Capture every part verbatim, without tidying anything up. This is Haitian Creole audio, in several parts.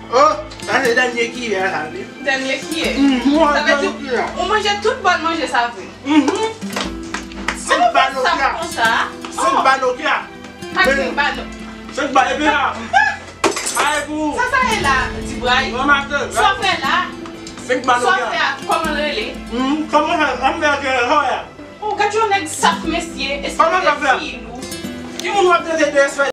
Oh, sa se dènye kiyè sa, wi. Dènye kiyè? Mhm, sa vle di, dènye kiyè. Ou manje tout bòl manje sa vre? Mhm. Senk baloka. Senk baloka. Ak senk baloka. Senk ba, epi la. Ay pou. Sa sa ye la, Dibray? Sa w fè la? Senk baloka. Sa w fè a, kòman l rele? Mhm, kòman sa, an fè ke, sa w fè a? Oh, gad yon nèg saf, mesye, espèse de filou. Ki moun w ap trete de espèse?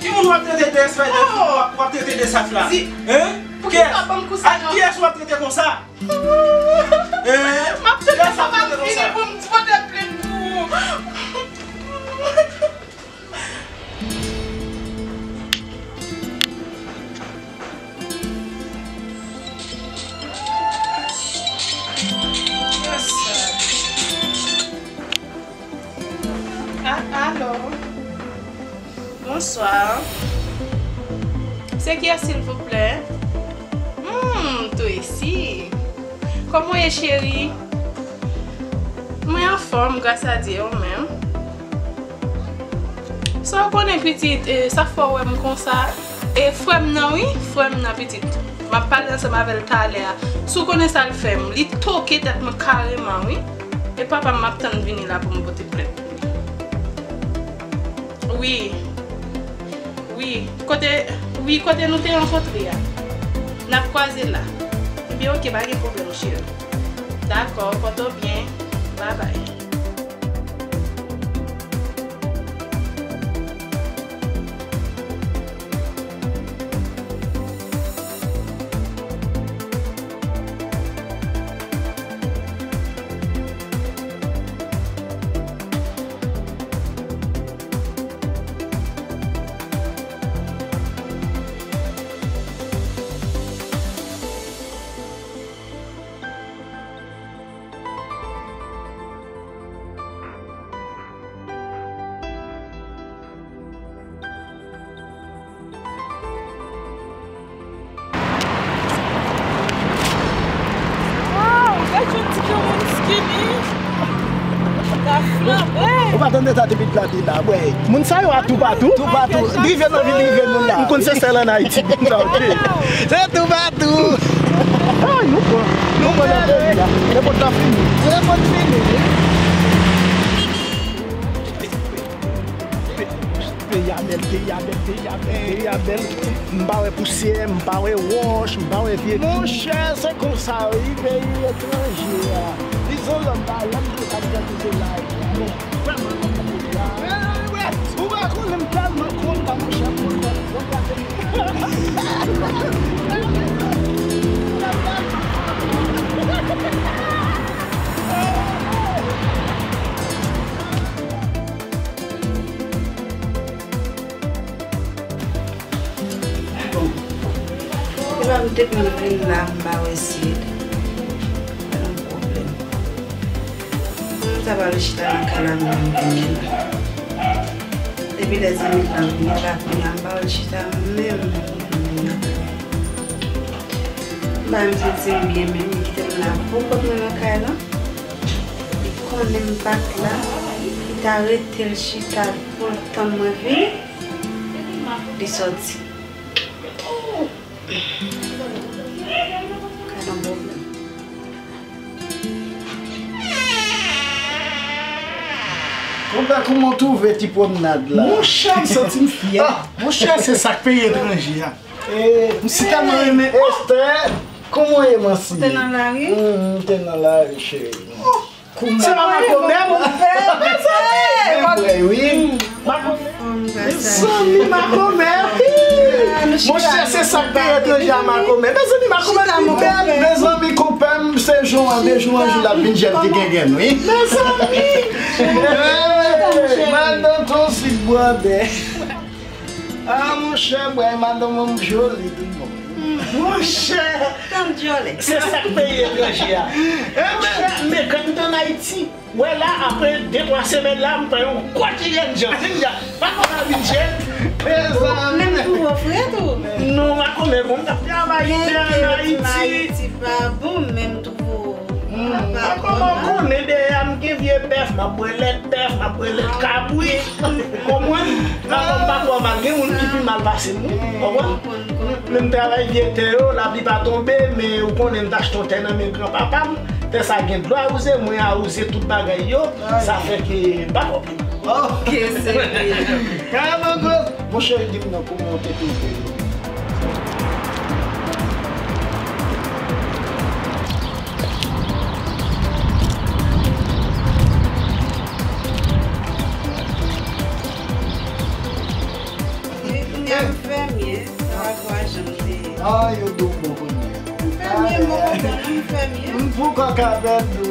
Ki moun w ap trete de espèse de filou, w ap, w ap trete de saf la? Hein? Poukisa w ap ban m kou sa, non? Ak kiyès w ap trete konsa? Hein? M ap tande sa, m ap vini pou m pote plent pou ou. Ah, alo. Bonswa. Se kiyès, silvouplè? Hmm, Tracy. Kòman w ye, cheri? Mwen anfòm, gras a Dye, ou menm? Sa w konnen, pitit, e, sa fè w wè m konsa. E frè m nan, wi, frè m nan, pitit. M ap pale ansanm avè l talè a. Si w konnen sa l fè m, li toke tèt mwen kareman, wi. E papa m, m ap tann vini la pou m pote plent. Wi. Wi. Kote, wi, kote nou te rankontre a. N ap kwaze la. Ebyen, oke, pa gen pwoblèm, cheri. Dakò, pòte w byen. Babay. Wow, gad yon ti granmoun skinny. Ka flanbe. Ou pa tande sa depi l plante la, bwè. Moun sa yo a toupatou. Toupatou. Rive nan vil, rive nou la. M konn se sèl ann Ayiti, moun sa yo te. Se toupatou. Ay, nou pran. Nou pran nan peyi a. Nenpòt la fini. Nenpòt fini. Peyi a bèl. Peyi a bèl, peyi a bèl, peyi a bèl. M pa wè pousyè, m pa wè wòch, m pa wè vye twou. Monchè, se konsa wi, peyi etranje a. Dizon lòm pa lòm ki ka gade se la. Bon, vrèman kontan peyi a. Ou pa konnen m tèlman kontan, monchè, kontan. Bon. Epa m te konn vin la, m pa wè Sid. Pa nan pwoblèm. M ta pral chita nan kay la, m vini la. Depi lè zanmi m nan vini la, kounye a m pa wè l chita menm. M pa menm santi m byen menm, li kite m la pou kont mwen nan kay la. Li konnen m pa t la, li ta rete l chita pou l tann mwen vini. Li sòti. Gad yon pwoblèm. Konpè, kouman w twouve ti pwomnad la? Monchè, m santi m fyè. Ah! Monchè, se sa k peyi etranje a. Eh, m si tèlman renmen. Esther, kouman w ye, mansi? Ou te nan lari? Hmm, m te nan lari, cheri. Oh! Se pa makomè, mezanmi. Mezanmi, wi. Makomè. Mezanmi, makomè. Monchè, se sa k peye etranje a, makomè. Mezanmi, makomè pi bèl. Mezanmi, konpè m, se jou an, de jou an jou, l ap vin jèt ti gengenn, wi. Mezanmi. Madanm Tonsi Bwandè. Ah, monchè, bwè, madanm an joli, wi, bon. Monchè, se sa k peyi etranje a. Monchè, men gad m t ann Ayiti. Wè la, apre de twa semèn la, m pran yon gwo ti jènjan. Vin la, pa konn a vin jèt. Mezanmi. Menm pou ofri tou. Non, makomè, bon, m t ap travay, m te ann Ayiti. Ayiti pa bon, menm tou. Hmm, pa kòman w konnen dèyè a m gen vye bèf, m ap bwè lèt bèf, m ap bwè lèt kabrit. Konprann? Avan m pa twò mal, gen moun ki pi mal pase m, wi. Konprann? Men m travay vye tè yo, lapli pa tonbe, men ou konnen m t achte yon tè nan men granpapa m. Tè sa gen dlo awouze, mwen awouze tout bagay yo, sa fè ke m pa twò plenn. Ok, se byen. Kay Mangòs, monchè, di m non, kouman w te twouve yo? Wi, kounye a m fèmye, pa rapò a jan m te ye. Ah, yo di w bon kounye a. M fèmye, m bon kontan, non, m fèmye. M pou kòk avè dou.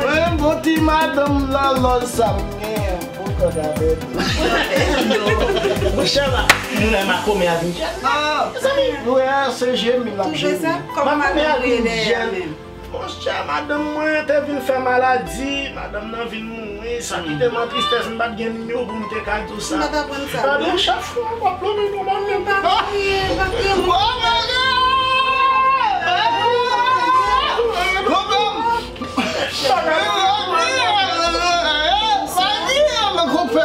Mwen, bon ti madanm lòlòz sa m genyen, m pou kòk avè dou. Monchè, m wè makomè a vin jèn. Ah, mezanmi. Wi, se jemi l ap jemi. Makomè a vin jèn. Monchè, madanm mwen te vin fè maladi, madanm nan vin mouri, sa kite m an tristès, m pa t gen nimewo pou m te ka di w sa. M pa t aprann sa. Gade chèf, m ap plore non, madanm. Pa kriye, pa kriye, mon frè. Madanm! Pa kriye, men konpè,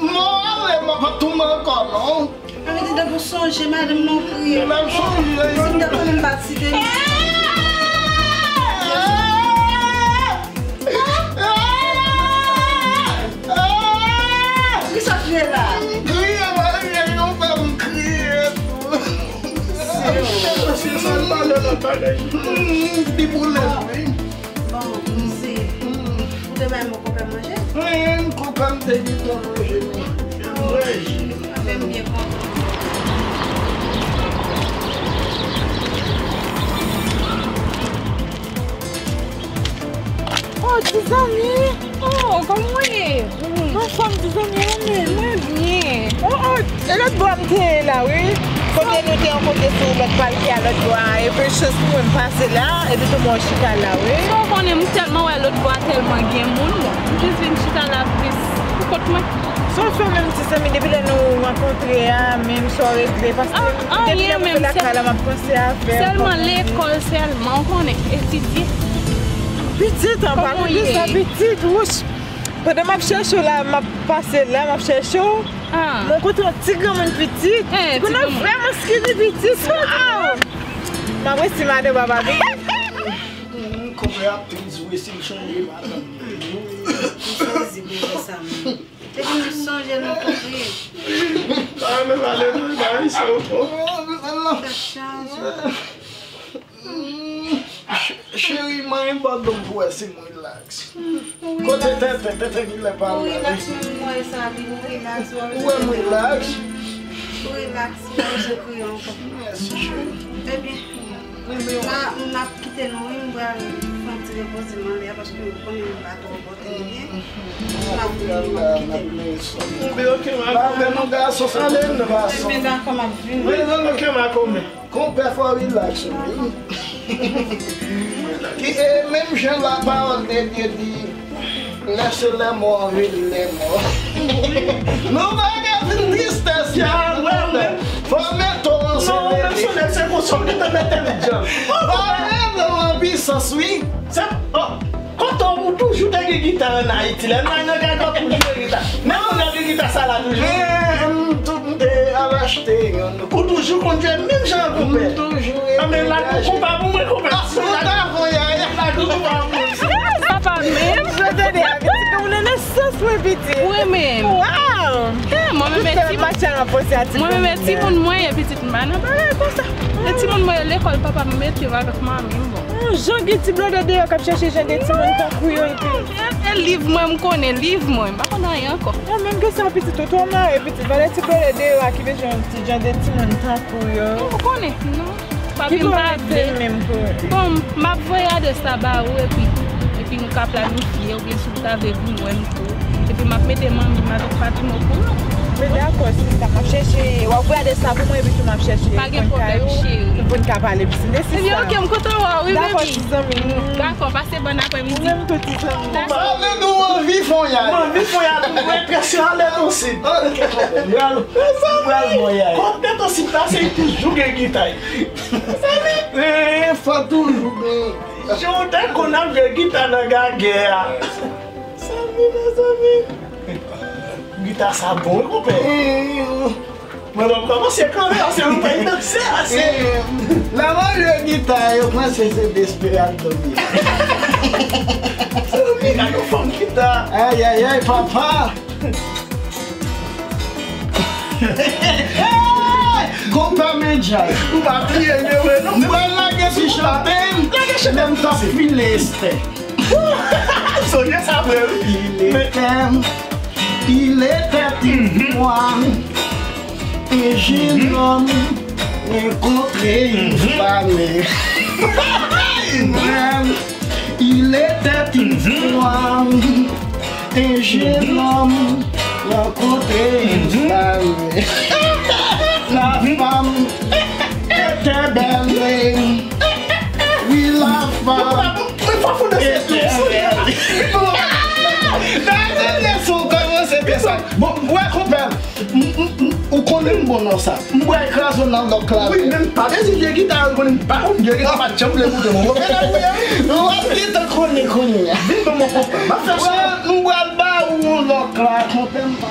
mò ale, m ap tonbe ankò, non. Sa vle di depi w sonje madanm nan w kriye. M ap sonje. Si m te konnen m pa t site li. Poukisa w kriye la? M kriye, madanm, nou fè m kriye tou. Senyè. Paske sa l pale lòt bagay. Li pou lè, wi. Bon, se, ou te bay mwen konpè manje? Wi, konpè m te gentan manje, wi. Manje. Anben, m byen kontan. Oh, ti zanmi! Oh, kòman w ye? Anfòm, ti zanmi, ou menm? Mwen byen. Oh, oh, e lòt bò a m te ye la, wi. Kote nou te rankontre sou lòt palke a lòt bò a, epi chans pou mwen m pase la, epi tou mwen chita la, wi. Sa w konnen, m tèlman wè lòt bò a tèlman gen moun, m jis vin chita la plis pou kont mwen. Sa w fè menm, ti zanmi, depi lè nou rankontre a, menm sa w regle, paske depi lè m rive lakay la, m ap panse avè w. Sèlman lekòl, sèlman, w konnen, etidye. Pitit, an palan de sa, pitit, wouch. Pandan m ap chèche w la, m ap pase la, m ap chèche w. Ah. Mwen kontre yon ti granmoun pitit. Eh, ti granmoun. Konnen vrèman skinny pitit. Wow! M ap resi madan papa pitit. Konpè ap tris vre si l chanje madanm. M chwazi pou sa menm. Depi m sonje nou tou kriye. Ah, men pale non, pale sa ankò. Tèt chaje. Ch-, cheri, manyen bò do m pou wè si m relax. Kote tenten, tenten ki lè pa. Ou relax, men m wè sa, li, ou relax, ou wè m relax. Ou relax, ou wè m kriye ankò. Mèsi, cheri. Ebyen, m a, m ap kite nou, wi, m pral fè yon ti repoze m anlè a, paske m konnen m pa twò bò tande byen. M ap, m ap kite nou. Konbe, oke, m a konbe. Konbe, non, gason, ale, non, gason. Ebyen, dakò, m ap vini. Wi, non, oke, m a konbe. Konpè, fò relax, wi. Ki, e, menm jan la pawòl de Dye di, Laissez les morts enterrer les morts. Nou pa ka vin tristès la. Fò mete w anseleri. Non, men se konsa, ou te mete l djanm. Ba, e, non, an pisans, wi. Se, oh, kote ou toujou te gen gita an Ayiti, lè nan, nan gade w toujou gen gita. Men moun nan gen gita sa la toujou. Men, m tou, m te al achte youn. Ou toujou konn jwe menm jan an konpè. M toujou. Anben, lage yon konpa pou mwen, konpè. Ap fè yon travay, ya. Lage yon konpa pou mwen. Papa menm. Jodi a, pitit ou nan nesans mwen, pitit. Ou renmen m? Wow! Eh, mwen menm e timoun. Mwen menm e timoun mwen ye, pitit m pa nan bagay konsa. E timoun mwen ye lekòl, papa m mete m avèk manmi m, bon. Oh, jan gen ti blòdè deyò k ap chèche jan de timoun tankou yo, epi. E, e liv mwen, m konnen liv mwen, m pa konn anyen ankò. Mwen menm ke sa, pitit ou twò mare, pitit. Valè ti blòdè deyò a ki bezwen yon ti jan de timoun tankou yo. Ou konnen, non. Papi m pa vle. Bon, m ap voye adrès la ba ou epi, epi nou ka planifye oubyen si ou ta vle vin wè m tou. Epi m ap mete manmi m avèk papi m okouran. Men dakò, sista, m ap chèche, w ap voye adrès la pou mwen epi tou m ap chèche. Pa gen pwoblèm, cheri. Pou n ka pale plis. Ebyen, oke, m kontan wè w, wi, baby. Dakò, ti zanmi m. Dakò, pase bòn aprèmidi. Ou menm tou, ti zanmi m. Dakò. Sa vle di w anvi fè yon yay. M anvi fè yon yay, m wè presyon ale nan sid. Oke, m pral, m pral fè yon yay. Kote to sid la, se toujou gen gita. Mezanmi! Eh, fò toujou gen. Jan w te konn ap jwe gita nan gagè a. Mezanmi, mezanmi. Gita sa bon, wi, konpè. Eh, mwen, m ap kòmanse kanpe, paske nou pa danse ase. Eh, lè mwen jwe gita, yo panse se Desperado m ye. Mezanmi, gade yon fanm gita. Ayayay, papa. Konpè, men djaz. Ou pa pliye, men wè, non. M pral lage ti chante m. Lage chante m, m t ap file Estè. Sonje sa vre, wi. Il était, il était une fois, un jeune homme rencontrait une femme. Il était une fois, un jeune homme rencontrait une femme. La femme était belle. Oui, la femme était belle. Bon, wè, konpè. M, m, m, ou konnen m bon nan sa. M bwè kraze w nan lòk la. Wi, men m pa bezwen vye gita yo, konnen m pa konn vye gita, pa janm vle koute m. Ou konprann? Ou ap gentan konnen kounye a. Vin ban mwen konprann. M ap fè sa. M pral ba ou yon lòk la, konpè m pa.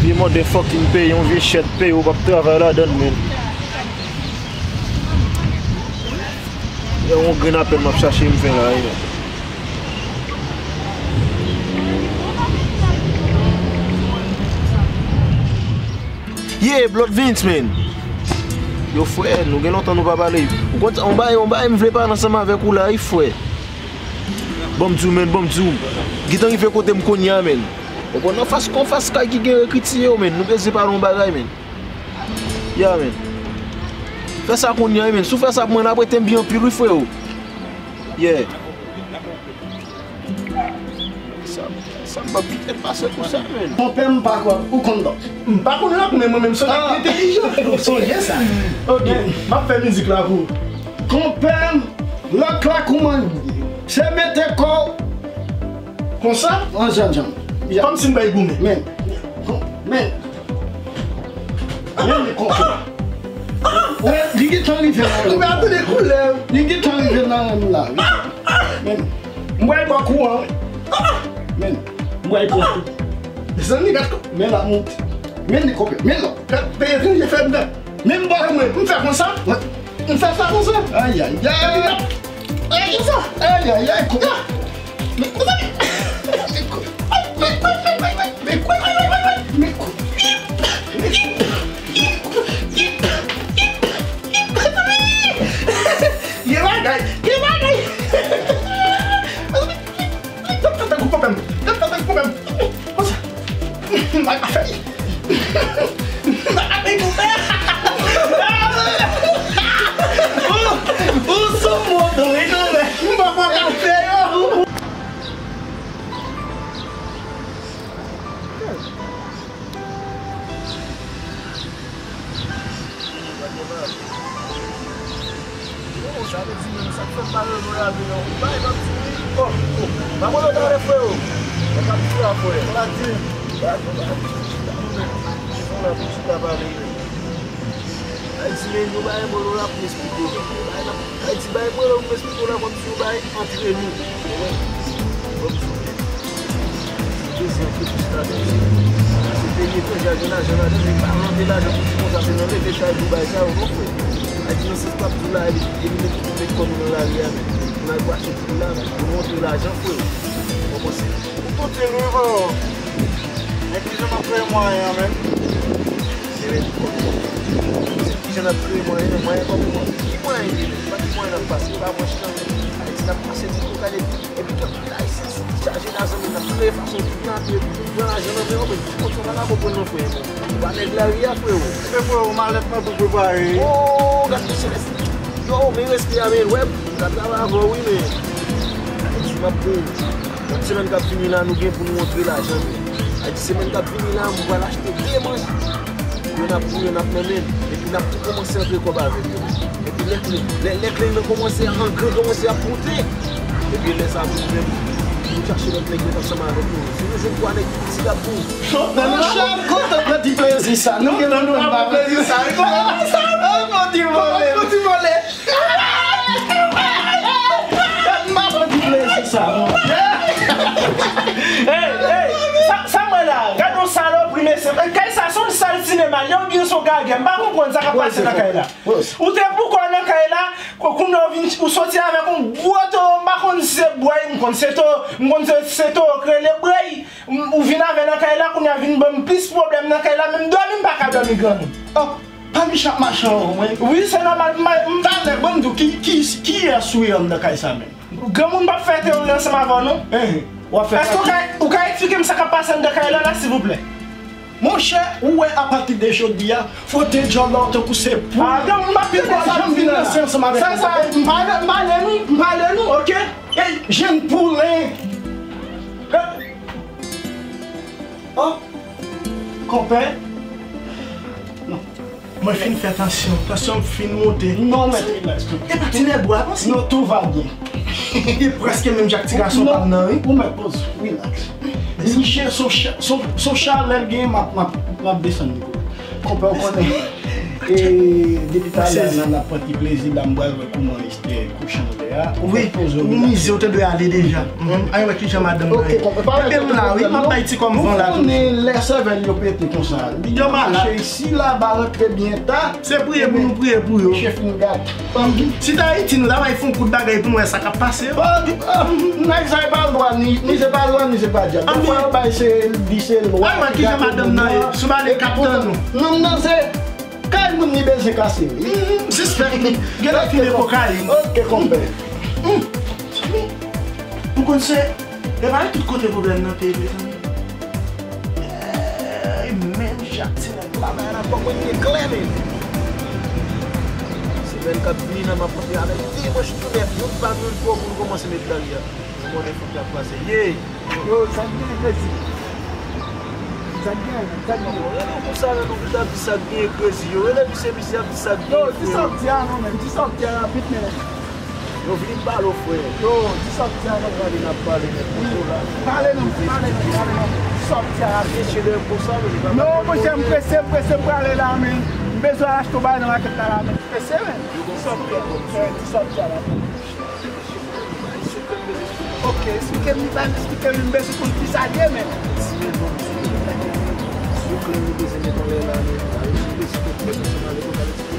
Vye mòde fucking peyi, yon vye chèt peyi, ou p ap travay ladan l, men. E yon grenn apèl m ap chache m fè la, wi. Yeah, Blood Vince, man. Yo, frè, nou gen lontan nou pa pale. Ou konn sa, on bagay, on bagay m vle pale ansanm avèk ou la, wi, frè. Ban m di w, man, ban m di w. Gentan rive kote m kounye a, man. Ou konn anfas, anfas kay ki gen ekriti yo, man. Nou bezwen pale yon bagay, man. Yeah, man. Fè sa kounye a, man. Si w fè sa pou mwen, n ap rete m byen anpil, wi, freo. Yeah. Sa, sa m p ap kite l pase pou sa, man. Konpè, m pa kwè ou konn lòk. M pa konn lòk, men mwen menm, se lòk entèlijan. Ou sonje sa. Ok, m ap fè mizik la pou ou. Konpè, lòk la kouman l ye? Se mete kò w konsa? An janjan. Kòmsi m bay goumen. Men, men, men li konsa. Wè, li gentan rive nan ren m. Ou pa tande koulè. Li gentan rive nan ren m la, wi. Men, m bay bò kou an, wi. Men, m bay bò kou. Mezanmi, gad kò. Men la monte. Men li konpè. Men la. Gad, peye vin, li fè m dan. Men m bò kou mwen. M fè konsa. Wè. M fè sa konsa. Ay, ay, ay. Ay, konsa. Ay, ay, ay, konsa. Men konsa. Gen bagay, gen bagay. Tap, tap, tap, pwoblèm. Tap, tap, tap, pwoblèm. Konsa. M pa ka fè li. M pa ka fè li pou fè. Ou, ou sou moto, wi, kanmenm. M pa ka fè yo. Bon, sa vle di menm sa k fè m pa renmen lave non. Bay m ap di wi. Oh, oh. M ap rele w talè, freo. Mwen k ap di w la, frè. Sa di. Bay m ap di w la, pou chita pale. Ay di men nou bay bolo la pou esplike w. Bay la. Ay di bay bolo pou esplike w la kòmsi w bay antre nou. Ou wè? Kòmsi w bezwen antre pou chita pale. Se peyi etranje a gen lajan ladan, men pa rantre lajan pou di konsa se nan leve chay pou bay sa yo non frè. Ay di nan sans m ap di w la, e, e nou met tout met kò nou nan lari a menm. Pou n al kwache pou la, pou montre lajan frè. Ou konprann? Ou kote nou, frè? Men kijan n ap fè mwayen an menm? Se kijan n ap kreye mwayen an, mwayen kòman? Ki mwayen ki gen? Pa ki mwayen n ap pase? Pa mwen chita. Ayiti n ap pase ti koka depi, epi tout ayisyen chaje lajan, men n ap kreye fason pou n antre, pou n pran lajan nan men yo, men ki kote w pa ka konprann non, frè. Ou pa nèg lari a, frero. Men frero, malèt mwen pou prepare. Oh, gad mesye, mesye. Yo, men respè a, men wè, m ka travay avè w, wi, men Ayiti m ap pou ou. Lòt semèn k ap vini la, nou gen pou nou antre lajan nou. Ayiti semèn k ap vini la, mwen pral achte de manch. Yo n ap pou yo, n ap nan men l. Epi n ap tou kòmanse antre kòb avèk yo. Epi lè kle, lè, lè kle yo kòmanse an gran kòmanse ap monte. Epi lè sa a, pou nou menm, nou chache lòt nèg met ansanm avèk nou. Si nou jwenn twa nèg ki pitit ap pou. Nan nou chal kontan pran ti plezi sa. Nou gen nan nou pa plezi sa. Wi, kontan sa. An pran ti vole. Pran ti vole. M pa pran ti plezi sa, non. Hey, hey, sa, sa mwen la, gade yon salopri, mesye. Kay sa se yon sal sinema, li oubyen se yon gagè. M pa konprann sa k ap pase nan kay la. Ou te pou kò nan kay la, kou-, kounye a ou vin, ou soti avèk yon gwo towo, m pa konn si se bwèy, m konn se towo, m konn se, se towo k rele bwèy. M, ou vin avè nan kay la, kounye a vin ban m plis pwoblèm nan kay la, menm dòmi m pa ka dòmi granmoun. Oh, pa Mich ap mache anwo mwen. Wi, se nòmal, m, m, talè, ban m di w, ki, ki, kiyès ou ye anndan kay sa menm? Granmoun p ap fè teyori ansanm avè w, non. Eh, w ap fè. Èske ou ka, ou ka eksplike m sa k ap pase anndan kay la, la, silvouplè? Monchè, ou wè apati de jodi a, fwote djòl la w tankou se poul. Ah, granmoun p ap fè sa, m vin nan se ansanm avèk ou. Sa, sa, m pale, m pale nou, m pale nou, oke? Ey, jenn poulen. Oh, konpè. Non. Mwen fin fè tansyon. Tansyon m fin monte. Non, mèt, relax, tou. E pa ti nèg bwa, non, si. Non, tout va bien. E prèske menm jan ak ti gason pa m nan, wi. Ou mèt poze, relax. Misye, son cha-, son, son chalè l gen, m ap, m ap, m ap desann li. Konpè, ou konnen. E depi talè a, n ap pran ti plezi la, m pral wè kouman Estè kouche anndan. Wi, ou mize, ou te dwe ale deja. Ay, wè kijan madanm nan ye. Kenbe m la, wi, m ap bay ti kòm van la toujou. Ou konnen lè sèvèl yo pete konsa. Yo malad. Mache isi la, ba rantre byen ta. Se priye pou nou priye pou yo. Misye fin gate. Si t Ayiti, nou ta bay fon kout bagay pou nou wè sa k ap pase. Nèg sa yo pa lwa, ni, ni se pa lwa, ni se pa dyab. Dèfwa yo bay se, di se lwa. Ay, wè kijan madanm nan ye. Sou ba li k ap tann nou. Nonm nan se Kay moun li bezwen kase, wi. Sispèk li. Genlè fimen kokayin. Ok, konpè. Ou konn se, e pa tout kote pwoblèm nan te ye, mezanmi. Ey, menm jan ak ti nèg la, bagay la poko gen klè, men. Semèn k ap vini la, m ap rantre avèk de manch tou nèf, youn pa m youn pou nou kòmanse met lari a. Ou konnen fòk y ap pase. Ye! Yo, sa k gen, Crazy? Sa k gen, sa k gen? Yo, rele w konsa, rele w, misye ap di sa k gen, Crazy. Yo, rele misye, misye ap di sa k gen, frè. Yo, di sa w di a non, men. Di sa w di a rapid, men. Yo, vini m pale w, frè. Yo, di sa w di a non. Pale, n ap pale, men. Wi. Pale non, pale non, pale non. Di sa w di a rapid. Mesye, lè konsa, men, li pa non, monchè, m prese, m prese, m prale la, men. M bezwen achte yon bagay nan makèt la, la, men. M prese, men. Yo, di sa w di a, di sa w di a la, men. Ok, esplike m li, pa esplike m li, m bezwen konn kisa l ye menm. Yo klè, nou bezwen met anlè la, men, Ayiti bezwen konn klè, nou bezwen ale konn al esplike.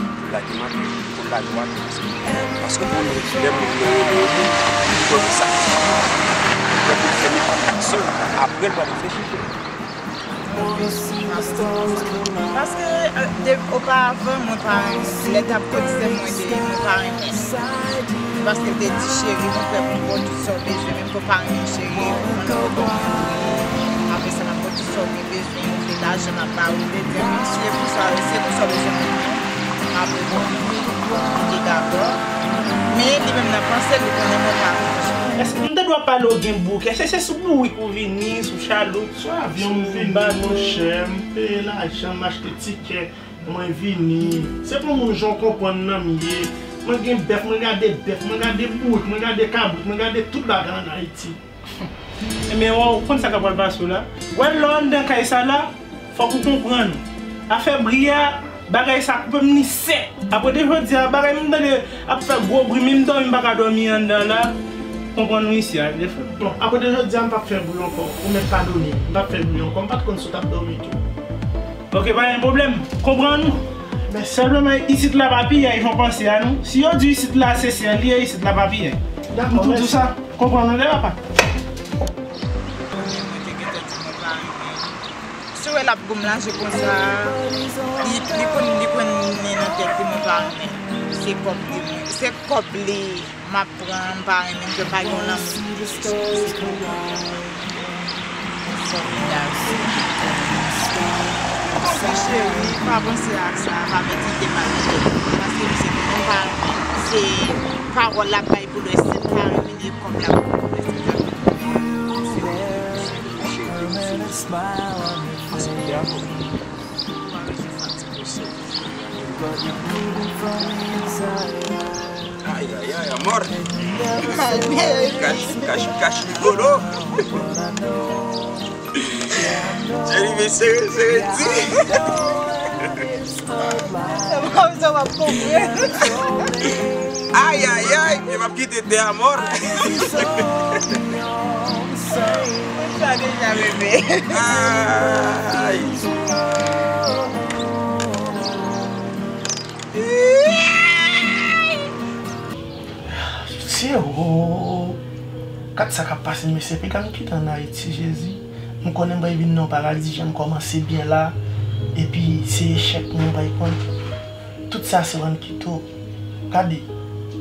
pou l lage m atè, pou l lage w atè. Paske, paske moun, lè moun nan rele yon moun, li konnen sa. Lè pou l fè nenpòt aksyon, apre l pral reflechi. Paske, euh, de, oparavan, mwen pa renmen. Lè t ap kotize mwen de, mwen pa renmen. Paske l te di, "Cheri, mwen prè pou m ba w tout sa w bezwen, menm ke w pa renmen cheri, mwen nan w bon. Apre sa, n ap ba w tout sa w gen bezwen, ou vle lajan, n ap ba ou, ou vle di, se pou sa, se pou sa w bezwen mwen, m ap reponn ou, ok, dakò." Men, li menm nan panse, li konnen mwen pa renmen cheri. Èske m te dwe pale w gen bouke? Se, se sou bourik ou vini, sou chaloup, sou avyon m vini, monchè, m peye lajan, m achte tikè. Mwen vini. Se pou moun jan w konprann nan m ye. Mwen gen bèf, mwen gade bèf, mwen gade bourik, mwen gade kabrit, mwen gade tout bagay ann Ayiti. Ebyen, w konn sa k ap pral pase w la. W wè lè w anndan kay sa la, fòk ou konprann. Afè bri a, bagay sa koupe m li sèk. Apre de jodi a, bagay m tande ap fè gwo bri, menm dòmi m pa ka dòmi anndan la. Konprann nou isi a, vre frè m. Bon, akote jodi a, m p ap fè bri ankò. Ou mèt padone m. M p ap fè bri ankò. M pa t konn si w t ap dòmi tou. Ok, pa gen pwoblèm. Konprann nou. Men sèlman isit la pa piyay, jan w panse a non. Si yo di isit la se syèl li ye, isit la pa piyay. Dakò, m tou di w sa. Konprann nou, papa. Mwen te gentan di mwen pa renmen. Si w wè l ap goumen lanje konsa, li, li konn, li konn li nan tèt li mwen pa renmen. Se kòb li, se kòb li. M ap pran, m pa renmen, m pa gen yon lanmou. Fòmidab. Konpli cheri, pa panse ak sa, pa mete tèt mal nan tèt. Paske misye di, m pa renmen. Se pawòl l ap bay pou lè, si m pa renmen, e kòb l ap bay pou lè, si m pa renmen. Ay, ay, ay, amor. Cash, cash, cash, rigolo. Jerry, men sere, sere, di. Ay, ay, ay, men m ap kite tè, amor. Sa deja, bebe. Ay. Se wo. Gad sa k ap pase, mesye. Piga m kite ann Ayiti, Jezi. M konnen m pral vin nan yon paradi, jan m kòmanse byen la. Epi, se echèk mwen pral pran. Tout sa se rann kito. Gade,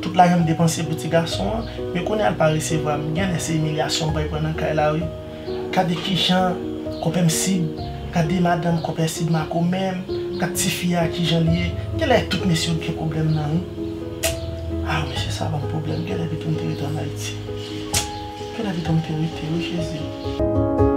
tout lajan m depanse pou ti gason an, men kounye a l pa resevwa m. Genlè se imilyasyon m pral pran nan kay la, wi. Gade kijan konpè m Sid, gade madanm konpè Sid makomè m, gad tifi a kijan l ye. Genlè tout mesye yo gen pwoblèm nan, wi. Ah, mesye sa ban m pwoblèm. Genlè pito m te rete ann Ayiti. Genlè pito m te rete, wi, Jezi.